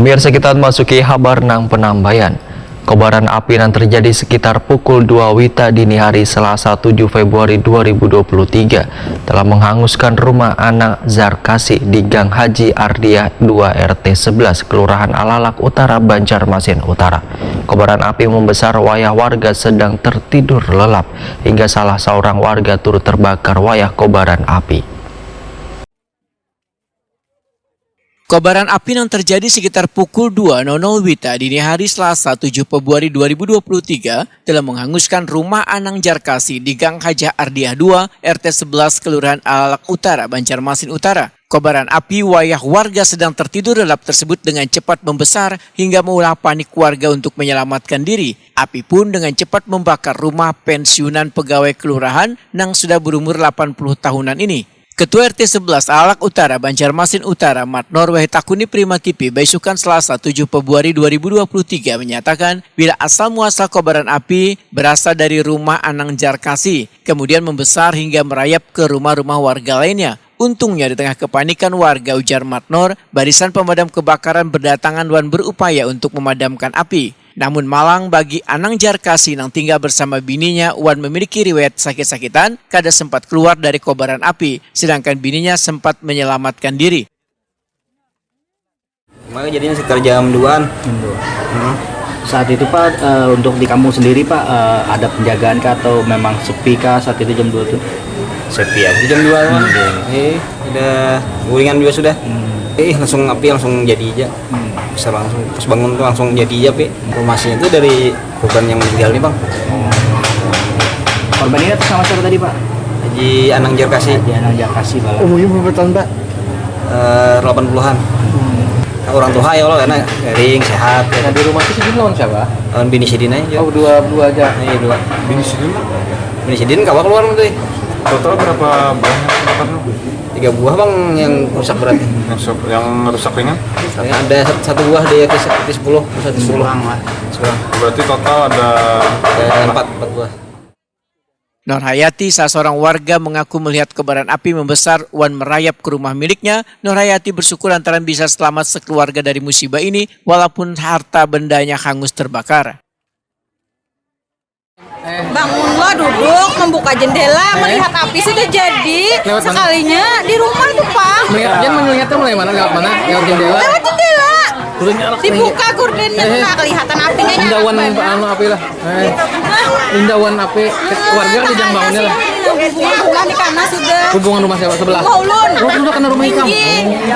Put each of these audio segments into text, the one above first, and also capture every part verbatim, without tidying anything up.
Pemirsa, kita masuki habar nang penambayan. Kobaran api yang terjadi sekitar pukul dua wita dini hari Selasa tujuh Februari dua ribu dua puluh tiga telah menghanguskan rumah anak Zarkasi di Gang Haji Ardiah dua R T sebelas, Kelurahan Alalak Utara, Banjarmasin Utara. Kobaran api membesar wayah warga sedang tertidur lelap, hingga salah seorang warga turut terbakar wayah kobaran api. Kobaran api yang terjadi sekitar pukul dua nol nol wita dini hari Selasa tujuh Februari dua ribu dua puluh tiga telah menghanguskan rumah Anang Jarkasi di Gang Hajah Ardiah dua, R T sebelas, Kelurahan Alalak Utara, Banjarmasin Utara. Kobaran api wayah warga sedang tertidur lelap tersebut dengan cepat membesar hingga meulah panik warga untuk menyelamatkan diri. Api pun dengan cepat membakar rumah pensiunan pegawai kelurahan nang sudah berumur delapan puluh tahunan ini. Ketua R T sebelas Alalak Utara, Banjarmasin Utara, Matnor Wahid Takuni Prima T V baisukan Selasa tujuh Februari dua ribu dua puluh tiga menyatakan, bila asal muasal kobaran api berasal dari rumah Anang Jarkasi, kemudian membesar hingga merayap ke rumah-rumah warga lainnya. Untungnya, di tengah kepanikan warga, ujar Matnor, barisan pemadam kebakaran berdatangan wan berupaya untuk memadamkan api. Namun malang bagi Anang Jarkasi nang tinggal bersama bininya wan memiliki riwayat sakit-sakitan, kada sempat keluar dari kobaran api, sedangkan bininya sempat menyelamatkan diri. Kemarin kejadiannya sekitar jam duaan. Jam dua. Hmm. Saat itu Pak, eh, untuk di kampung sendiri Pak, eh, ada penjagaan kah atau memang sepi kah saat itu jam dua tuh? Sepi aja jam dua mah. Hmm. Eh, udah guringan juga sudah. Hmm. Eh, langsung api langsung jadi aja. Hmm. Bisa langsung pas bangun tuh langsung jadi aja, Pi. Informasinya itu dari korban yang meninggal nih, Bang. Korban ini atas nama siapa tadi, Pak? Haji Anang Jarkasi. Haji Anang Jarkasi, Pak. Umurnya berapa tahun, Pak? Eh, delapan puluhan. Hmm. Orang tua ya Allah, karena garing, sehat. Nah, di rumah itu sidin lawan siapa? Lawan bini sidin aja. Oh, dua, dua aja. Iya, dua. Bini sidin? Bini sidin kawa keluar tuh. Total berapa buah yang terbakar? Tiga buah, Bang, yang rusak berat. Yang rusak, yang rusak ringan? Ada satu, satu buah di atas, atas sepuluh, satu sepuluh. Kurang lah. Kurang. Berarti total ada ada empat, empat buah. Nur Hayati, salah seorang warga, mengaku melihat kobaran api membesar wan merayap ke rumah miliknya. Nur Hayati bersyukur lantaran bisa selamat sekeluarga dari musibah ini, walaupun harta bendanya hangus terbakar. Bangunlah, duduk, membuka jendela, melihat api sudah jadi. Lewat mana? Sekalinya di rumah tuh, Pak. Melihat, dia melihat tuh mulai mana? Lewat mana? Lewat jendela? Lewat jendela. Dibuka gordinnya, eh, nah, kelihatan apinya. Indawan anu api lah. Eh. Indawan api. Warga kan dijang bangunnya lah. Hubungan rumah nih karena sudah. Hubungan rumah siapa sebelah? Rumah ulun. Oh, sudah kena rumah ikam.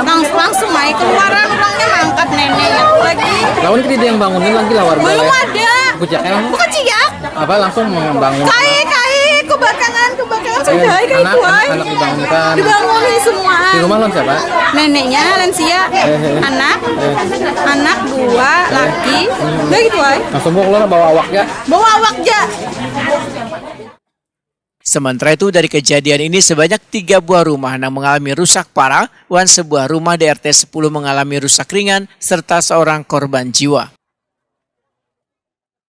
Langsung, langsung naik keluaran orangnya mangkat nenek lagi. Lawan kita yang bangunnya lagi lah warga. Belum ada. Kuciak emang? Bukan ciak. Apa langsung membangun? Kai, kai, kebakangan, kebakangan sudah, eh, kai anak, tuai. Anak, anak dibangunkan. Dibangunin semua. Di rumah lawan siapa? Neneknya lansia, eh, eh, anak, eh, anak dua, eh, laki. Hmm. Udah gitu, ay. Langsung bawa keluar, bawa awak ya? Bawa awak ja. Sementara itu, dari kejadian ini sebanyak tiga buah rumah nang mengalami rusak parah, wan sebuah rumah di R T sepuluh mengalami rusak ringan, serta seorang korban jiwa.